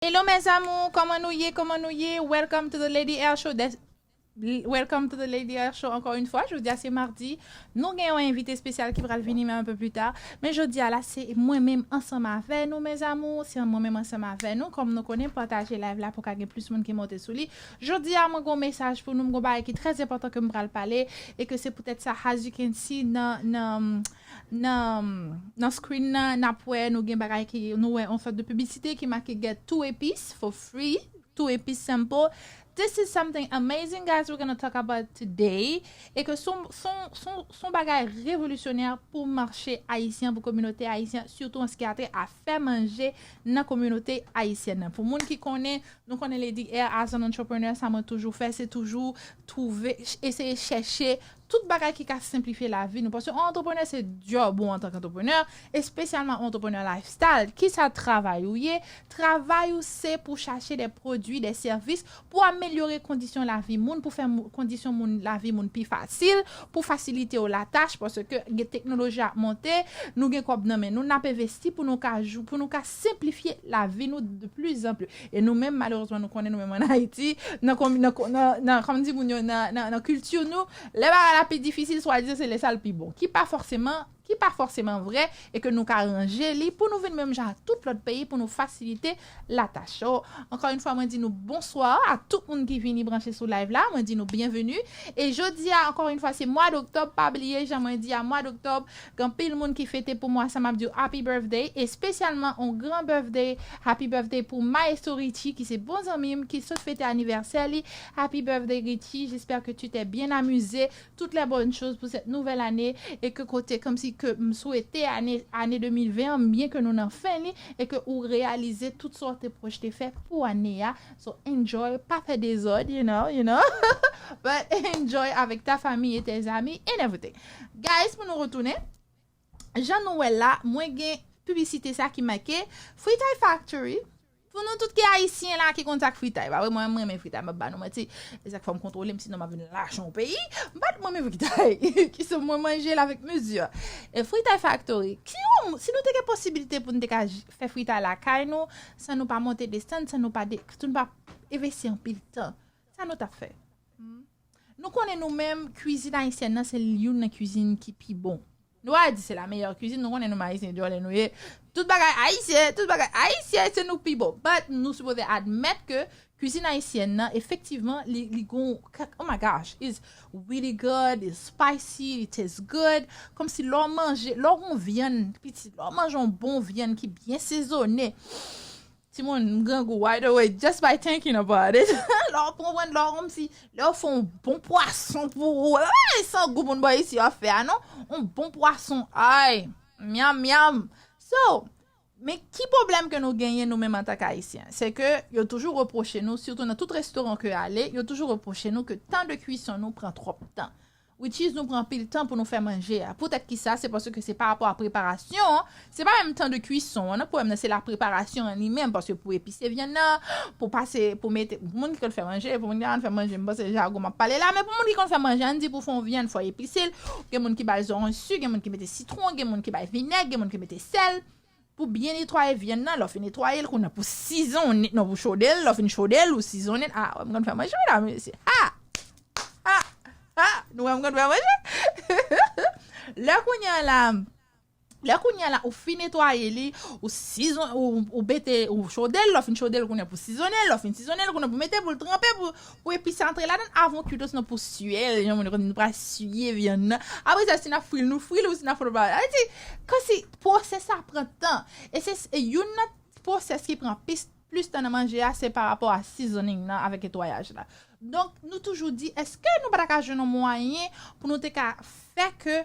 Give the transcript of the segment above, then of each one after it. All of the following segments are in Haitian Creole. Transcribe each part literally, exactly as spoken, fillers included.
Hello mes amours, kòman nou ye, kòman nou ye? Welcome to the Lady L Show. Des- Welcome to the Lady L Show ankò yon fwa. Jodi a se madi. Nou gen yon envite espesyal ki pral vini men un peu plus tard. Men jodi a la se mwen menm ansanm avè nou mes amours. Se mwen menm ansanm avè nou. Kòm nou konnen pataje live la pou ka gen plis moun ki monte sou li. Jodi a mwen gen yon mesaj pou nou, mwen gen yon bagay ki trè enpòtan ke m pral pale e ke se poutèt sa as you can see nan nan nan nan screen nan n ap wè nou gen bagay ki nou wè yon sòt de piblisite ki make get two epis for free, two epis sample. This is something amazing guys we're gonna talk about today. E ke son son son son bagay revolisyonè pou mache ayisyen, pou kominote ayisyen, sitou an se ki a trait a fè manje nan kominote ayisyèn nan. Pou moun ki konnen, nou konnen Lady L as an entrepreneur, sa mwen toujou fè se toujou twouve, eseye chèche tout bagay ki ka senplifye lavi nou. Paske yon antreprenè se djòb ou antanke antreprenè, espesyalman yon antreprenè lifestyle. Kisa travay ou ye? Travay ou se pou chache de pwodui, de sèvis pou amelyore kondisyon lavi moun, pou fè kondisyon moun lavi moun pi fasil, pou fasilite yo latach, paske gen teknoloji ap monte, nou gen kòb nan men nou, n ap envesti pou nou ka jou, pou nou ka senplifye lavi nou de plus en plus. E nou menm malerezman nou konnen nou menm an Ayiti, nan nan nan kòm di moun yo nan nan kilti nou, lè bagay la pi difisil swadizan se lè sa l pi bon, ki pa fòseman ki pa fòseman vrè e ke nou ka ranje li pou nou vin menm jan ak tout lòt peyi pou nou fasilite latach yo. Ankò yon fwa mwen di nou bonswa a tout moun ki vini branche sou live la, mwen di nou byenveni. E jodi a ankò yon fwa se mwa doktòb, pa bliye jan mwen di a mwa doktòb gen anpil moun ki fete pou mwa sa m ap di w happy birthday, espesyalman yon gran birthday, happy birthday pou Maestro Richie ki se bon zanmi m ki sot fete anivèsè li. Happy birthday Richie, j'espère que tu t'es bien amusé. Toutes les bonnes choses pour cette nouvelle année e ke kote kòmsi ke m swete ane ane de mil ven an byen ke nou nan fen li e ke ou reyalize tout sa w te pwojte fè pou ane a. So enjoy, pa fè dezòd, you know, you know. But enjoy avec ta famille et tes amis and everything. Guys, pou nou retounen, jan nou wè la mwen gen piblisite sa ki make Fritay Factory. Pou nou tout ki ayisyen la ki konn sa k fritay, pa vre? Mwen m renmen fritay, m ap ba nou manti. E sa k fè m kontwole m sinon m ap vin lache yon peyi. M pa t renmen fritay. Ki se mwen manje l avèk mezi. E Fritay Factory, ki yon si nou te gen posibilite pou nou te ka fè fritay lakay nou san nou pa monte desann, san nou pa de, san nou pa envesti anpil tan, sa nou t ap fè? Nou konnen nou menm kwizin ayisyèn nan se youn nan kwizin ki pi bon. Nou pa di se la meilleure cuisine, nou konnen nou menm ayisyen djòlè nou ye. Tout bagay ayisyen, tout bagay ayisyen se nou pi bon. But nou sipoze admèt ke kwizin ayisyèn nan efektivman li li gon, oh my gosh, is really good, is spicy, it tastes good. Kòmsi lè w manje, lè w gon vyann pitit, lè w manje yon bon vyann ki byen sezone, timoun, m grangou right away just by thinking about it. Lè w konprann, lè w kòmsi lè yo fè yon bon pwason pou ou, e pa bagay san gou moun bò isi yo ap fè a non. Yon bon pwason, ay, myam myam. So, men ki pwoblèm ke nou genyen nou menm antanke ayisyen? Se ke yo toujou repwoche nou, sitou nan tout restoran ke ale, yo toujou repwoche nou ke tan de kwison nou pran twòp tan. Which is nou pran anpil tan pou nou fè manje a. Poutèt kisa? Se paske se pa rapò a preparasyon an, se pa menm tan de kwison an non, pwoblèm nan se la preparasyon an li menm, paske pou epise vyann nan, pou pase, pou mete, pou moun ki konn fè manje, pou moun ki pa konn fè manje, m panse jagon m ap pale la, men pou moun ki konn fè manje, ann di pou fè yon vyann fò epise l, gen moun ki bay zoranj si, gen moun ki mete sitwon, gen moun ki bay vinèg, gen moun ki mete sèl. Pou byen netwaye vyann nan, lè w fin netwaye l, kounye a pou sizonnen, non pou chode l, lè w fin chode l, ou sizonnen l, a, wè m konn fè manje wi la mesye, a, a, a, nou wè m konn fè manje. Lè kounye a la, lè kounye a la ou fin netwaye li, ou sizon, ou, ou mete, ou chode l, lè w fin chode l, kounye a pou sizonnen l, lè w fin sizonnen l, kounye a pou mete pou l tranpe, pou pou epis antre ladan l avan w kwit, osinon pou siye l, jan moun yo konn di nou pral siye vyann nan. Apre sa, si n ap fri l, nou fri l, ou si n ap fè l, nou pa. Sa vle di, kòmsi pwosès la pran tan. E se e youn nan pwosès ki pran plis plis tan nan manje a, se pa rapò a seasoning nan avèk netwayaj la. Donk, nou toujou di, èske nou pa ta ka jwenn yon mwayen pou nou te ka fè ke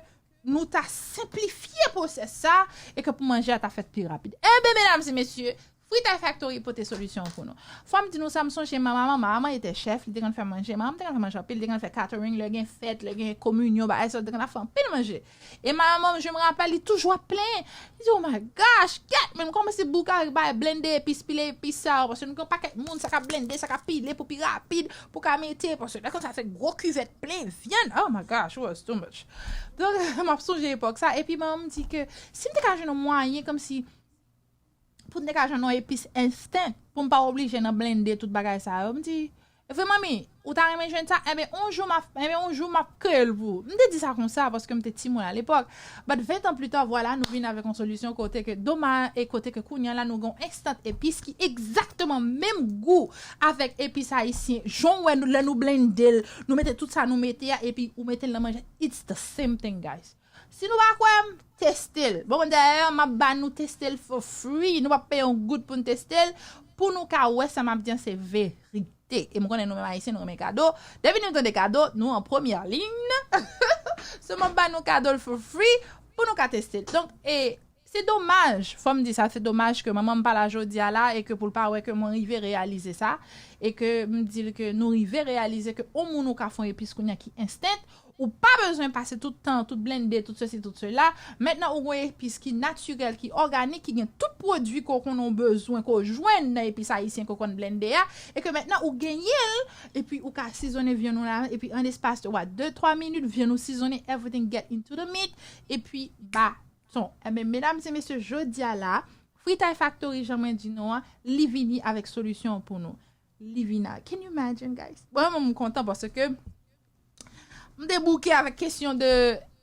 nou ta senplifye pwosès sa e ke pou manje a ta fèt pi rapid? Enben, medam e mesye, Fritay Factory pote solisyon pou nou. Fò m di nou sa, m sonje manman, manman, manman te chèf, li te konn fè manje. Manman te konn fè manje anpil, li te konn fè catering, lè gen fèt, lè gen kominyon, bagay sa, li te konn ap fè anpil manje. E manman, je me rappelle, li toujou ap plenyen. Li di, "Oh my gosh, gèt, men m kòmanse bouke ak bay blende epis, pile epis sa yo, paske nou gen yon pakèt moun, sa k ap blende, sa k ap pile pou pi rapid, pou ka mete, paske lè konsa se gwo kivèt plen vyann. Oh my gosh, it was too much." Donk, m ap sonje epòk sa, epi manman m di ke si m te ka jwenn yon mwayen kòmsi pou m te ka jwenn yon epis instant, pou m pa oblije nan blende tout bagay sa yo. M di, e vre manmi, ou ta renmen jwenn sa? Enben, yon jou m ap, enben, yon jou m ap kreye l pou ou. M te di sa konsa paske m te timoun alepòk. But ven tan pli ta, vwala, nou vin avèk yon solisyon kote ke domaj, e kote ke kounye a la nou gen yon instant epis ki egzakteman menm gou avèk epis ayisyen. Jan w wè nou, lè nou blende l, nou mete tout sa nou mete a, epi ou mete l nan manje. It's the same thing, guys. Si nou pa kwè m, teste l. Bon, dayè, m ap ba nou teste l for free. Nou p ap peye yon goud pou n teste l. Pou nou ka wè sa m ap di an se verite. E m konnen nou menm ayisyen, nou renmen kado. Depi nou tande kado, nou an premyè liy. So, m ap ba nou kado l for free pou nou ka teste l. Donk, e, se domaj, fò m di sa, se domaj ke manman m pa la jodi a la e ke pou l pa wè ke mwen rive reyalize sa e ke m di l ke nou rive reyalize ke yon moun ou ka fè yon epis kounye a ki instant, ou pa bezwen pase tout tan, tout blende, tout sesi, tout sela. Mentnan, ou gen epis ki natirèl, ki òganik, ki gen tout pwodui ke w konnen w bezwen, ke w jwenn nan epis ayisyen ke w konn blende a, e ke mentnan ou genyen l, epi ou ka sizonnen vyann ou la, epi an espas de, what, de, twa minit, vyann ou sizonnen, everything get into the meat, epi baton. Enben, medam e mesye, jodi a la, Fritay Factory, jan mwen di nou an, li vini avèk solisyon pou nou. Li vini. Can you imagine, guys? Bon, mwen, m kontan paske m te bouke avèk kesyon de,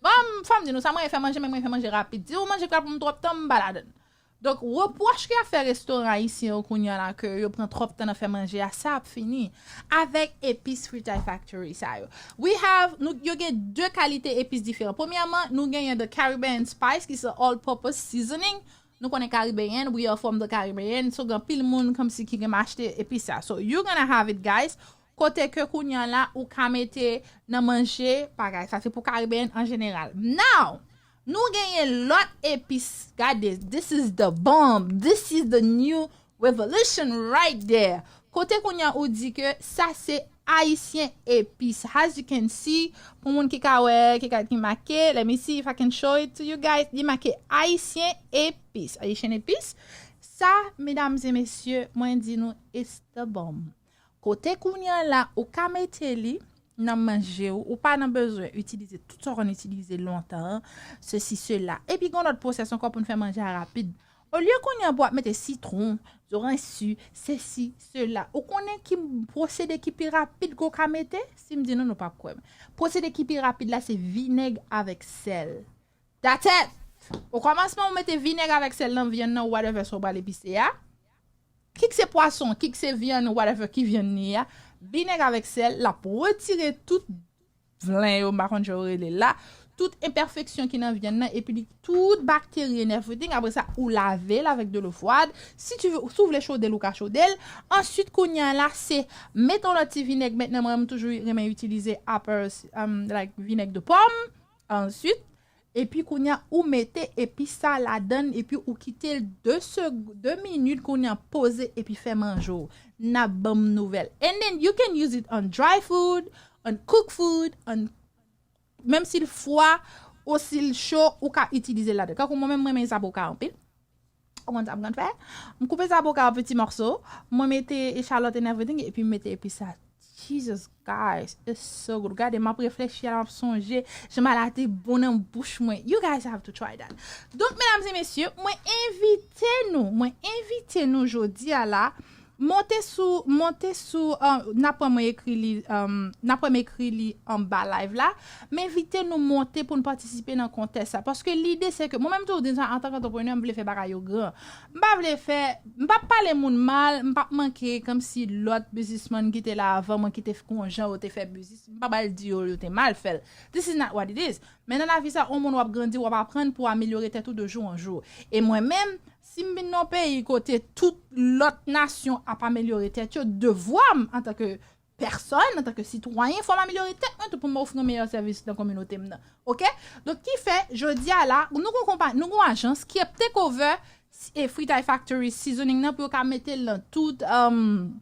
bon, fò m di nou sa, mwen fè manje, men mwen fè manje rapid. Si ou manje ka pran m twòp tan, m pa ladan l. Donk, repwòch ke y ap fè restoran ayisyen yo kounye a la, ke yo pran twòp tan nan fè manje a, sa ap fini avèk epis Fritay Factory sa yo. We have, nou, yo gen de kalite epis diferan. Premyèman, nou genyen the Caribbean spice, ki se all purpose seasoning. Nou konnen Caribbean, we are from the Caribbean. So, gen anpil moun kòmsi ki gen achte epis sa. So, you're gonna have it, guys. Kote ke kounye a la, ou ka mete nan manje, bagay. Sa se pou Caribbean an jeneral. Now, nou genyen lòt epis. Gade, this is the bomb. This is the new revolution right there. Kote kounye a ou di ke sa se ayisyen epis. As you can see, pou moun ki ka wè, ki ka ki make, let me see if I can show it to you guys. Li make ayisyen epis. Ayisyen epis. Sa, medam e mesye, mwen di nou, it's the bomb. Kote kounye a la, ou ka mete li nan manje w, ou pa nan bezwen itilize tout sa w konn itilize lontan an, sesi, sela. Epi gen yon lòt pwosès ankò pou n fè manje a rapid. Olye kounye a pou w ap mete sitwon, zoranj si, sesi, sela. Ou konnen ki pwosede ki pi rapid ke w ka mete? Si m di nou, nou p ap kwè m. Pwosede ki pi rapid la, se vinèg avèk sèl. That's it! O kòmansman, ou mete vinèg avèk sèl nan vyann nan, whatever sa w pral epise a. Kik se pwason, kik se vyann, whatever ki vyann li ye a. Vinèg avèk sèl, l ap retire tout vlen yo, m pa konn jan yo rele l la, tout enpèfeksyon ki nan vyann nan, epi li, tout bakteri and everything. Apre sa, ou lave l avèk dlo fwad. Si tu veux, si w vle chode l, ou ka chode l. Answit, kounye a la, se mete yon lòt ti vinèg. Mentnan, mwen, m toujou renmen itilize apple, um, like, vinèg de pòm. Answit, epi kounye a, ou mete epis sa ladan l, epi ou kite l de seg-, de minit, kounye a, poze, epi fè manje w. N ap ban m nouvèl. And then you can use it on dry food, on cook food, on, menm si l fwa, ou si l cho, ou ka itilize l ladan. Kankou mwen menm, mwen renmen zaboka anpil. Ou konn sa m konn fè? M koupe zaboka an piti mòso, mwen mete echalòt and everything, epi m mete epis sa. Jesus, guys, it's so good. Gade, m ap reflechi a la, m ap sonje jan bagay la te bon nan bouch mwen. You guys have to try that. Donk, medam e mesye, mwen envite nou, mwen envite nou jodi a la, monte sou, monte sou, uh, n ap pran mwen ekri li, um, n ap pran m ekri li anba live la. M envite nou monte pou n patisipe nan kontès sa. Paske lide se ke, mwen menm tou, antanke antreprenè, m vle fè bagay yo gran. M pa vle fè, m p ap pale moun mal, m p ap manke kòmsi lòt biznismann ki te la avan mwen ki te fè yon jan yo te fè biznis, m pa pral di yo, yo te mal fè l. This is not what it is. Men nan lavi sa, yon moun w ap grandi, w ap aprann pou w amelyore tèt ou de jou an jou. E mwen menm, si m vin nan yon peyi kote tout lòt nasyon ap amelyore tèt yo, devwa m antanke pèsòn, antanke sitwayen, fò m amelyore tèt mwen tou pou m ofri yon meyè sèvis nan kominote m nan. Oke? Donk, ki fè, jodi a la, nou gon konpa-, nou gon ajans ki ap take over, e, Fritay Factory seasoning nan pou yo ka mete l nan tout, um,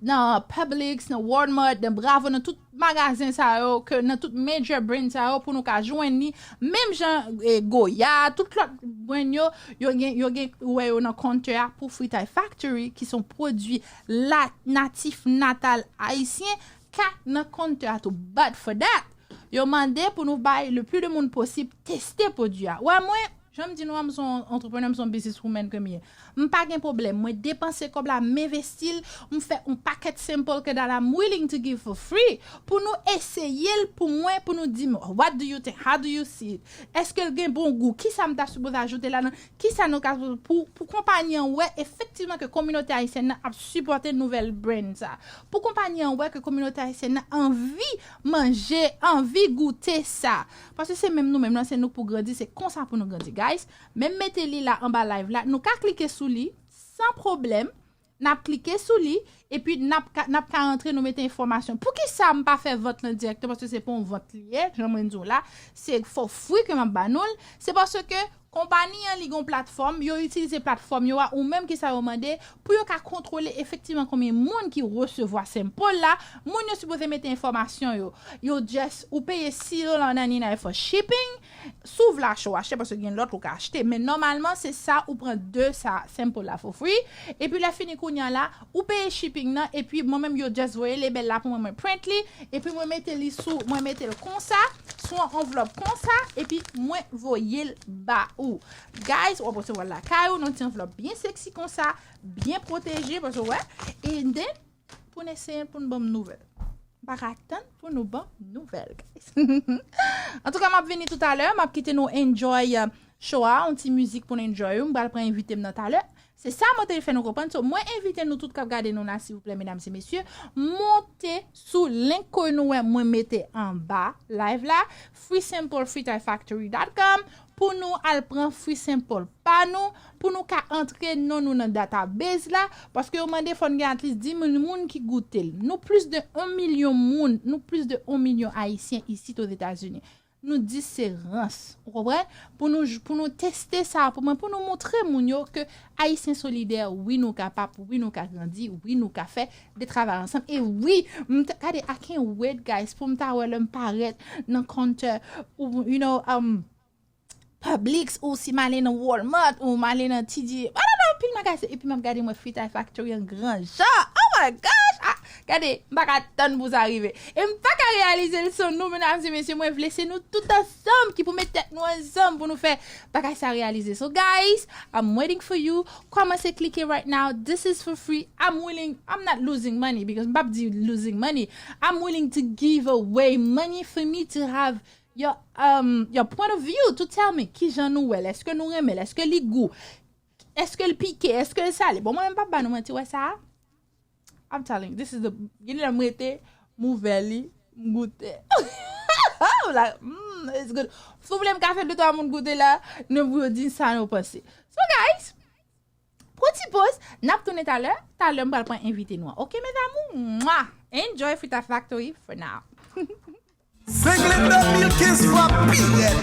nan Publix, nan Walmart, nan Bravo, nan tout magazen sa yo, ke nan tout major brand sa yo, pou nou ka jwenn li. Menm jan, e, Goya, tout lòt brand yo, yo gen, yo gen, ou wè yo nan counter a pou Fritay Factory, ki se yon pwodui la, natif, natal, ayisyen, ka nan counter a tou. But for that, yo mande pou nou bay le plus de moun posib teste pwodui a. Wè mwen, Jan m di nou an, m se yon entrepreneur, m se yon business woman ke m ye. M pa gen pwoblèm. Mwen depanse kòb la, m envesti l, m fè yon pakèt sample ke that I'm willing to give for free pou nou eseye l pou mwen, pou nou di m, what do you think? How do you see it? Èske l gen bon gou? Kisa m ta sipoze ajoute ladan? Kisa nou ka pou, pou konpayi an wè efektivman ke kominote ayisyèn nan ap sipòte nouvèl brand sa? Pou konpayi an wè ke kominote ayisyèn nan anvi manje, anvi goute sa? Paske se menm nou menm nan, se nou k pou grandi, se konsa pou nou grandi, guys. Men m mete li la anba live la, nou ka klike sou li san pwoblèm. N ap klike sou li, epi n ap ka, n ap ka rantre, nou mete enfòmasyon. Poukisa m pa fè vant lan dirèkteman? Paske se pa yon vant li ye, jan mwen di w la, se for free ke m ap ba nou l. Se paske konpayi an, li gen yon platfòm, yo itilize platfòm yo a, ou menm kisa yo mande, pou yo ka kontwole efektivman konbyen moun ki resevwa sample la. Moun yo sipoze mete enfòmasyon yo. Yo just, ou peye sis dola nanninay for shipping. Si w vle achte, w achte, paske gen lòt ou ka achte. Men nòmalman, se sa, ou pran de sa sample la for free. Epi lè fini kounye a la, ou peye shipping nan, epi mwen menm yo just voye label la pou mwen, mwen print li, epi mwen mete li sou, mwen mete l konsa, sou yon anvlòp konsa, epi mwen voye l ba ou. Guys, w ap resevwa l lakay ou, nan ti anvlòp byen sexy konsa, byen pwoteje, paske w wè, and then, pou n eseye l, pou n ban m nouvèl. M pa ka tann pou nou ban m nouvèl, guys. Antouka, m ap vini toutalè, m ap kite nou enjoy, euh, show a, yon ti mizik pou n enjoy, m pral pran envite m nan talè. Se sa mwen te fè nou konprann. So, mwen envite nou tout k ap gade nou la, silvouplè, medam e mesye, monte sou link ke nou wè mwen mete anba live la, free sample free thai factory dot com, pou nou al pran free sample pa nou, pou nou ka antre non nou nan database la, paske yo mande fò n gen at least dis mil moun ki goute l. Nou plis de yon milyon moun, nou plis de yon milyon Ayisyen isit Ozetazini. Nou di se rans, ou konprann? Pou nou, pou nou teste sa, pou mwen, pou nou montre moun yo ke Ayisyen solidè, wi nou kapab, wi nou ka grandi, wi nou ka fè de travay ansanm. E wi, m t-, gade, I can't wait, guys, pou m ta wè lè m parèt nan counter, ou, you know, um, Publix, ou si m ale nan Walmart, ou m ale nan T J, I don't know, pil magazen, epi m ap gade mwen Free Thai Factory an gran jan. Oh my gosh! Ah, gade, m pa ka tann pou sa rive. E m pa ka reyalize l san nou, medam e mesye, mwen vle se nou tout ansanm ki pou met tèt nou ansanm pou nou fè bagay sa reyalize. So guys, I'm waiting for you. Kòmanse klike right now. This is for free. I'm willing, I'm not losing money because m p ap di losing money. I'm willing to give away money for me to have your, um, your point of view to tell me kijan nou wè l, èske nou renmen l, èske li gou, èske l pike, èske l sale. Bon, mwen menm pa ba nou manti, wè sa a? I'm telling you, this is the, gen lè m rete, m ouvè li, m goute. Like, mm, it's good. Si w vle m ka fè de twa moun goute la, nou pou yo di sa nou panse. So guys, pran ti poz, n ap tounen talè. Talè m pral pran envite nou an. Ok, mes amours? Mwah! Enjoy Free Thai Factory for now. Senk lèt de mil kenz fwa pi rèd.